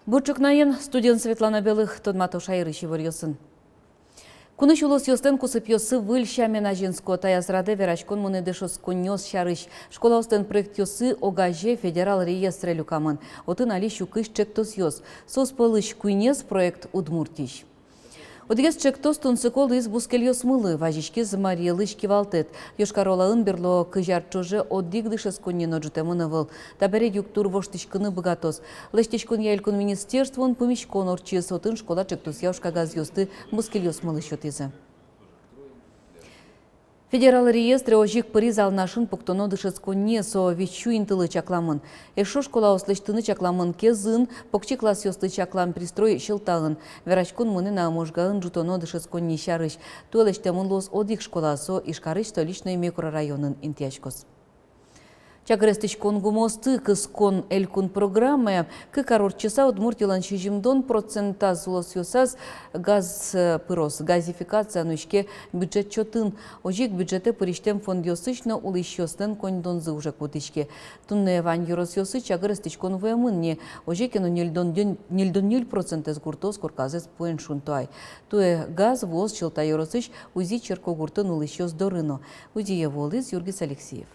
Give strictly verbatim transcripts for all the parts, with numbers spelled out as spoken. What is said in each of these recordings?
Бур ӵукнаен, студиын Светлана Белых. Тодмато шаерысь иворъёсын. Кунысь улосъёслэн кусыпъёссы выль сямен азинско. Таяз радэ вераськон мынэ дышетсконниос сярысь. Школаослэн проектъёссы огазе федерал реестре люкамын. Отын али сю кызь ӵектосъёс. Соос пӧлысь куинез проект Удмуртиысь. Одӥгез ӵектос тунсыко луиз бускельёсмылы, вазиськиз Марий Элысь кивалтэт. Йошкар-Олаын берло кызь ар ӵоже одӥг дышетсконни но ӝутэмын ӧвӧл. Табере югдур воштӥськыны быгатоз. Лэсьтӥськонъя элькун министерствоын пумиськон ортчиз, отын школа ӵектосъя ужкагазъёсты бускельёсмылы сётӥзы. Федерал реестре озьы ик пыриз Алнашын пуктоно дышетсконни, со вить сю интылы чакламын. Эшшо школаос лэсьтыны чакламын Кезын, покчи классъёслы чаклам пристрой Сьӧлтаын. Вераськон мынэ на Можгаын ӝутоно дышетсконни сярысь. Туэ лэсьтэмын луоз одӥг школа, со Ижкарысь Столичной микрорайонын интыяськоз. Чагыр эстӥськон гумыосты кыскон элькун программая кык ар ортчыса Удмуртилэн сизьымдон процентаз улосъёсаз газ, э, пыроз. Газификация нуиське бюджет чотын. Озьы ик бюджетэ пырисьтэм фондъёсысь но улӥсьёслэн коньдонзы уже кутӥське. Туннэ вань ёросъёсы чагыр эстӥськон вуэмын ни. Озьы ке но ньыльдон ньыль, ньыльдон ньыль процентэз гуртоос корказэс пуэн шунто ай. Туэ газ вуоз Сьӧлта ёросысь Узи черкогуртын улӥсьёс доры но. Узие вуылӥз Юргис Алексеев.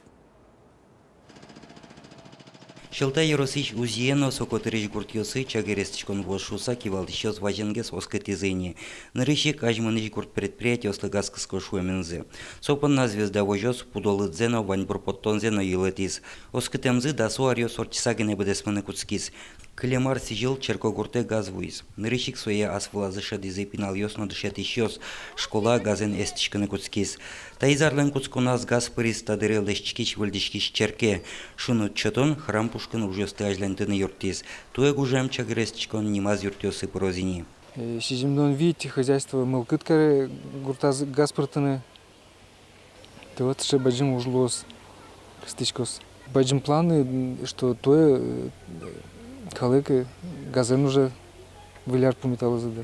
Сьӧлта ёросысь Узие но со котырысь гуртъёсы чагыр эстӥськон вуоз шуыса кивалтӥсьёс вазенгес оскытӥзы ини. Нырысь ик азьмынӥсь гурт предприятиослы газ кыско шуэменызы. Со понна «Звезда» возёс пудо лыдзэ но, ваньбур поттонзэ но йылэтӥз. Оскытэмзы дасо аръёс ортчыса гинэ быдэсмыны кутскиз. Кылем ар сӥзьыл черкогуртэ газ вуиз. Нырысь ик сое ас вылазы шӧдӥзы пиналъёс но дышетӥсьёс, школа газэн эстӥськыны кутскиз. Таиз арлэн кутсконаз газ пыриз та дыре лэсьтӥськись-выльдӥськись черке. Шуныт сётон храм пушкын ужъёсты азьланьтыны юрттӥз. Туэ гужем чагыр эстӥськон нимаз юртъёсы пыроз ини. Э, сизьымдон вить хозяйство мылкыд каре гуртаз газ пыртыны. Туэ вот сыӵе бадӟым уж луоз, кыстӥськоз. Бадӟым планы, м, что туэ, э, калык, э, газэн уже выль ар пумиталозы, да.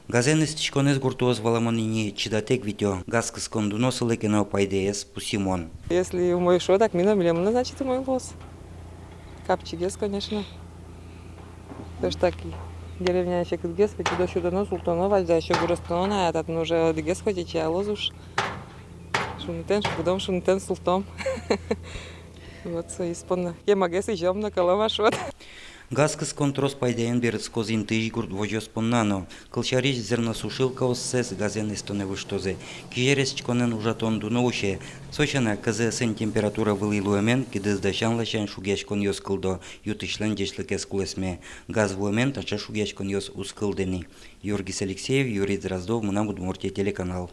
Газэн эстӥськонэз гуртоос валамон ини чидатэк витё. Газ кыскон дуно сылэ ке но, пайдаез пусйымон. Если умой шуо, так ми но милемлы, значит, умой луоз. Капчигес, конечно. Тоже так и деревняын секытгес, ведь удо сюдоно, султоно, вазь да ещё гур эстоно на, а татын уже одӥгез хоть ичиалоз уж. Шунытэн, шугдом, шунытэн, султом. Вот со из понна. Кемагес изём но, кӧлэм-а шуод. Газ кыскон трос пайдаен берытскоз интыысь гурт возёс понна но. Кылсярысь, зерносушилкаоссэс газэн эстонэ выжтозы. Кизер эстӥськонэн ужатон дуно усе. Со сяна, КЗС-ын температура вылӥ луэмен, кидыс дасян ласянь шугъяськонъёс кылдо, ю-тысьлэн ӟечлыкез кулэсме. Газ вуэмен таӵе шугъяськонъёс уз кылды ни. Юргис Алексеев, Юрий Дроздов, «Мынам Удмуртие» телеканал.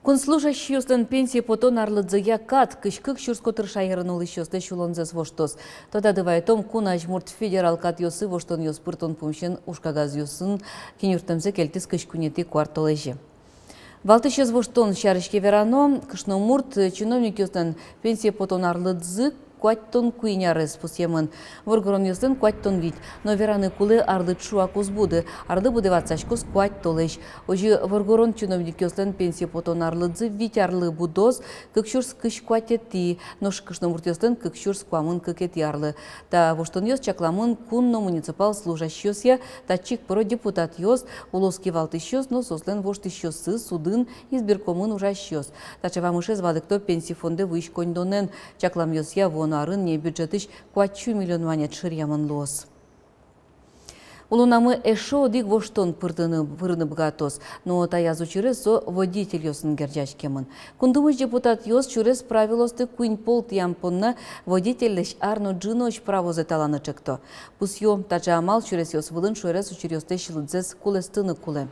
Кун служащийёслэн пенсие потон арлыдзыя кат кызь кык сюрс котыр шаерын улӥсьёслэсь улонзэс воштоз. Тодады вайытом, кун азьмурт федерал катъёсы воштонъёс пыртон пумысен ужкагазъёсын киньыртэмзэ кельтӥз кызь куинетӥ куартолэзе. Валтӥсез воштон сярысь ке верано, кышномурт чиновникъёслэн пенсие потон арлыдзы куатьтон куинь арес пусъемын, воргоронъёслэн куатьтон вить. Но вераны кулэ, арлыд шуак уз буды, арлы будэ ватсаськоз куать толэзь. Озьы воргорон чиновникъёслэн пенсие потон арлыдзы вить арлы будоз, кык сюрс кызь куатетӥ, нош кышномуртъёслэн кык сюрс куамын кыкетӥ арлы. Та воштонъёс чакламын кун но муниципал служащийёсъя, татчы ик пыро депутатъёс, улос кивалтӥсьёс но соослэн воштӥсьёссы, судын, избиркомын ужасьёс. Таӵе вамышез валэкто Пенси фондэ вуись коньдонэн. Чакламъёсъя, вуоно арын ни бюджетысь куать сю миллион манет шыръямын луоз. Улонамы эшшо одӥг воштон пыртыны, пырыны быгатоз, но таяз учырез со водительёсын герӟаськемын. Кун Думысь депутатъёс сюрес правилоосты куинь пол тӥям понна водительлэсь ар но ӝыноесь правозэ таланы ӵекто. Пусъё, таӵе амал сюресъёс вылын шуэрес учыръёслэсь лыдзэс кулэстыны кулэ.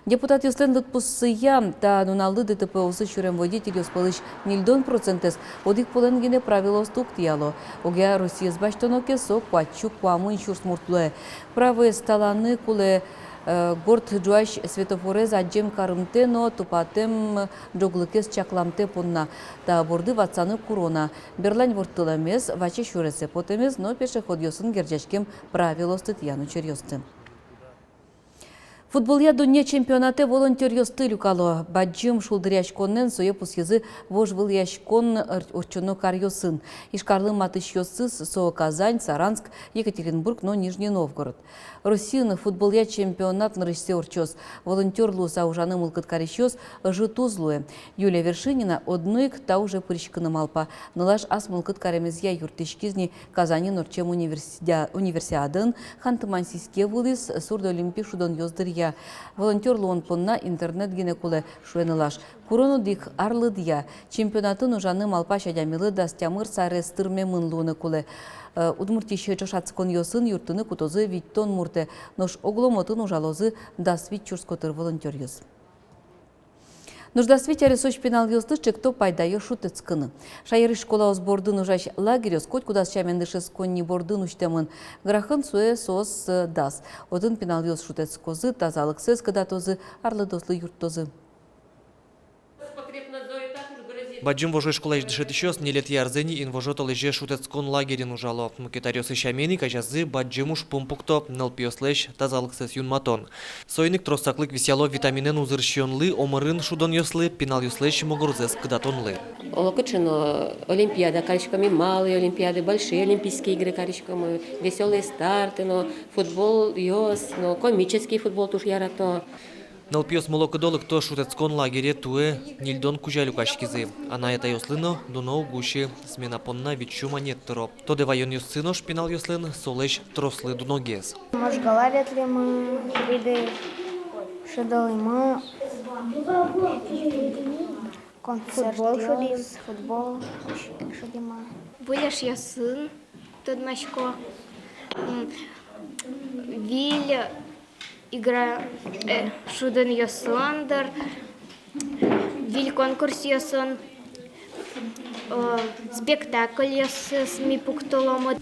Депутатъёслэн лыдпусъёссыя, та нуналлы ДТП-осы сюрем водительёс пӧлысь ньыльдон процентэз одӥг полэн гинэ правилоосты уг тӥяло. Огъя Россиез басьтоно ке, со куать сю куамын сюрс мурт луэ. Правоез таланы кулэ, э, горд ӝуась светофорез адӟем карымтэ но тупатэм ӝоглыкез чакламтэ понна. Та борды ватсаны куро на берлань ворттылэмез, ваче сюресэ потэмез но пешеходъёсын герӟаськем правилоосты тӥян учыръёсты. Футболъя дунне чемпионатэ волонтёръёсты люкало. Бадӟым шулдыръяськонэн сое пусйизы вожвылъяськон ор-, ортчоно каръёсын. Ижкарлы матысьёсыз со Казань, Саранск, Екатеринбург но Нижний Новгород. Россиын футболъя чемпионат нырысьсэ ортчоз. Волонтёр луыса ужаны мылкыд карисьёс ӧжыт уз луэ. Юлия Вершинина одно ик та уже пыриськыны малпа. Нылаш ас мылкыд каремезъя юрттӥськиз ни Казаньын ортчем универсиа-, универсиадаын, Ханты-Мансийске вуылӥз, сурдолимпи шудонъёс дыръя. Волонтёр луон понна интернет гинэ кулэ, шуэ нылаш. Курон одӥг — арлыдъя. Чемпионатын ужаны малпась адямилы дас тямыс арес тырмемын луыны кулэ. Э, Удмуртиысь ӵошатсконъёсын юрттыны кутозы витьтон муртэ, нош оглом отын ужалозы дас вить сюрс котыр волонтёръёс. Нош дас вить аресозь пиналъёсты ӵекто пайдаё шутэтскыны. Шаерысь школаос бордын ужась лагерьёс котькудаз сямен дышетсконни бордын усьтэмын. Грахын сое соос, э, дас. Отын пиналъёс шутэтскозы, тазалыксэс кыдатозы, арлыдоослы юрттозы. Бадӟым Вожой школаысь дышетӥсьёс ньылетӥ арзэ ни инвожо толэзе шутэтскон лагерьын ужало. Мукет аръёсы сямен ик азязы бадӟым ужпум пукто — нылпиослэсь тазалыксэс юнматон. Соин ик трос саклык висъяло витаминэн узыр сиёнлы, омырын шудонъёслы, пиналъёслэсь мугорзэс кыдатонлы. Оло кыӵе но олимпиада кариськом, и малые олимпиады, большие олимпийские игры кариськом, весёлые старты но, футболъёс но, комический футбол туж ярато. Нылпиос мылокыдо лыкто шутэтскон лагере. Туэ ньыльдон кузя люкаськизы. Анай-атайёслы но дуно уг усьы, смена понна вить сю манет тыро. Тодэ ваёнъёссы нош пиналъёслэн солэсь трослы дуногес. Можгала ветлӥмы, грибы шудылӥмы, концерт, футбол шудӥм, футбол шудӥмы. Выль эшъёсын тодмасько, м, выль игра, э, шудонъёсын дыр, выль конкурсъёсын, э, спектакльёсыз ми пуктыломы.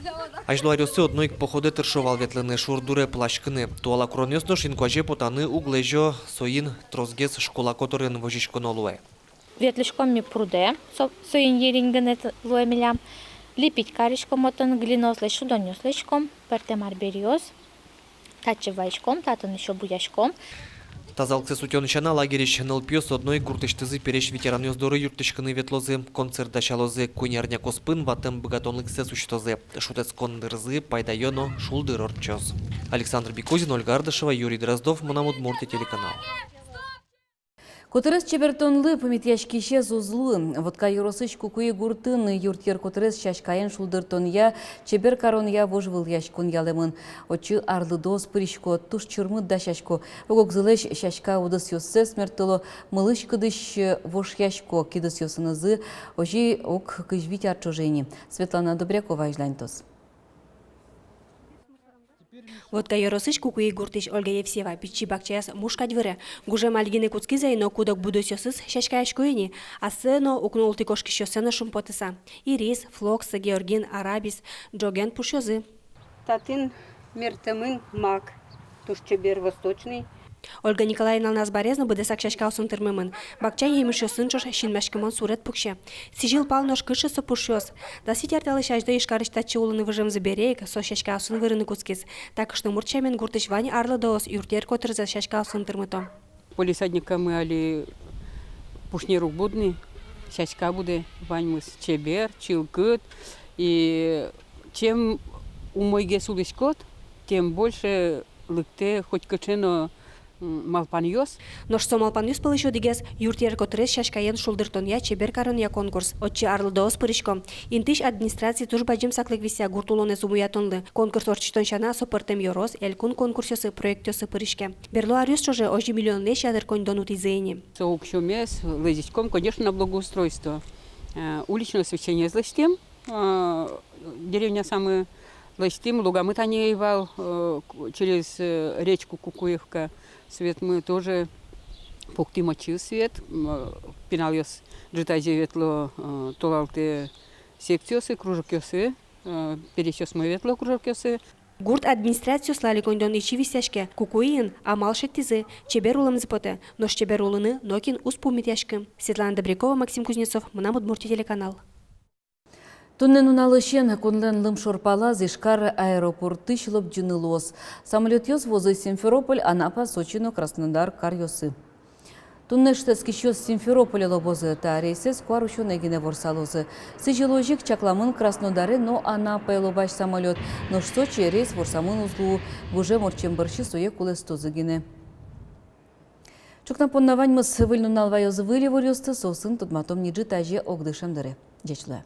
Азьло аръёсы одно ик походэ тыршо вал ветлыны, шур дуре пыласькыны. Туала куронъёс нош инкуазе потаны уг лэзё, соин тросгес школа котырын возиськоно луэ. Ветлӥськом ми прудэ, со-, соин йырин гинэ луэ милям. Липить кариськом отын, глинаослэсь шудонъёс лэзиськом, пӧртэм арбериос. Татчы вайиськом, татын ещё буяськом. Тазалыксэс утён сяна лагерьысь нылпиос одно ик гуртысьтызы пересь ветеранъёс доры юрттӥськыны ветлозы, концерт дасялозы, куинь арня куспын ватэм быгатонлыксэс усьтозы. Шутэтскон дырзы пайдаё но шулдыр ортчоз. Александр Бекузин, Ольга Ардашева, Юрий Дроздов, «Мынам Удмуртие» телеканал. Котырез чебертонлы пумитъяськисез уз луы. Вотка ёросысь Кукуй гуртын юртъер котырез сяськаен шулдыртонъя, чебер каронъя вожвылъяськон ялэмын. Отчы арлыдоос пырисько, туж чырмыт дасясько. Ог-огзылэсь сяська удысъёссэс мерттыло, мылысь-кыдысь вошъясько, кидысъёсынызы озьы ик кызь вить ар ӵоже ини. Светлана Добрякова азьланьтоз. Вотка ёросысь Кукуй гуртысь Ольга Евсеева пичи бакчаяз муш кадь выре. Гужем али гинэ кутскиз ай, но куд-ог будосъёсыз сяськаясько ини. Ассэ но, укно ултӥ кошкисьёссэ но шумпотыса. Ирис, флокс, георгин, арабис, ӝоген пушъёзы. Татын мерттэмын мак, туж чебер, восточный. Ольга Николаевналэн азбарез но быдэсак сяськаосын тырмемын. Бакчаын емышъёсын ӵош синмаськымон сурет пуксе. Сӥзьыл пал, нош кыӵе со пушъёс! Дас вить ар талэсь азьло Ижкарысь татчы улыны выжемзы бере ик, со сяськаосын вырыны кутскиз. Та кышномурт сямен гуртысь вань арлыдоос юртъер котырзэс сяськаосын тырмыто. Палисадникамы али пушнер уг буд ни, сяська будэ, ваньмыз чебер, чылкыт. И чем умойгес улӥськод, тем больше лыктэ хоть кыӵе но, м, малпанъёс. Нош со малпанъёс пӧлысь одӥгез — юртъер котырез сяськаен шулдыртонъя, чебер каронъя конкурс. Отчы арлыдоос пырисько. Интыысь администраци туж бадӟым саклык висъя гурт улонэз умоятонлы. Конкурс ортчытон сяна, со пӧртэм ёрос, элькун конкурсъёсы, проектъёсы пыриське. Берло аръёс ӵоже озьы миллионлэсь ятыр коньдон утӥзы ини. Со уксёмес лэзиськом, конечно, на благоустройство. Э, уличное освещениез лэсьтӥм. А, деревнясамы лэсьтӥм, лугамы тани ӧй вал, э, ку-, через, э, речку Кукуевка светмы тоже пуктӥм, отчы свет. М, э, пиналъёс ӝытазе ветло, э, толалтэ секциосы, кружокъёсы, э, пересьёсмы ветло кружокъёсы. Гурт администрациослы али коньдон ичи висъяське. Кукуйын амал шедьтӥзы, чебер улэмзы потэ, нош чебер улыны нокин уз пумитъяськы. Светлана Добрякова, Максим Кузнецов, «Мынам Удмуртие» телеканал. Туннэ нуналысен кунлэн лымшор палаз Ижкар аэропортысь лобӟыны луоз. Самолётъёс вуозы Симферополь, Анапа, Сочи но Краснодар каръёсы. Туннэ эштӥськисьёс Симферополе лобозы, та рейсэз куарусёнэ гинэ ворсалозы. Сӥзьыл озьы ик чакламын Краснодаре но Анапае лобась самолёт, нош Сочие рейс ворсамын уз луы, гужем ортчем бӧрсьы сое кулэстозы гинэ. Ӵукна понна ваньмыз. Выль нунал ваёз выль иворъёсты, соосын тодматом ни ӝытазе огдышем дыре. Ӟеч луэ.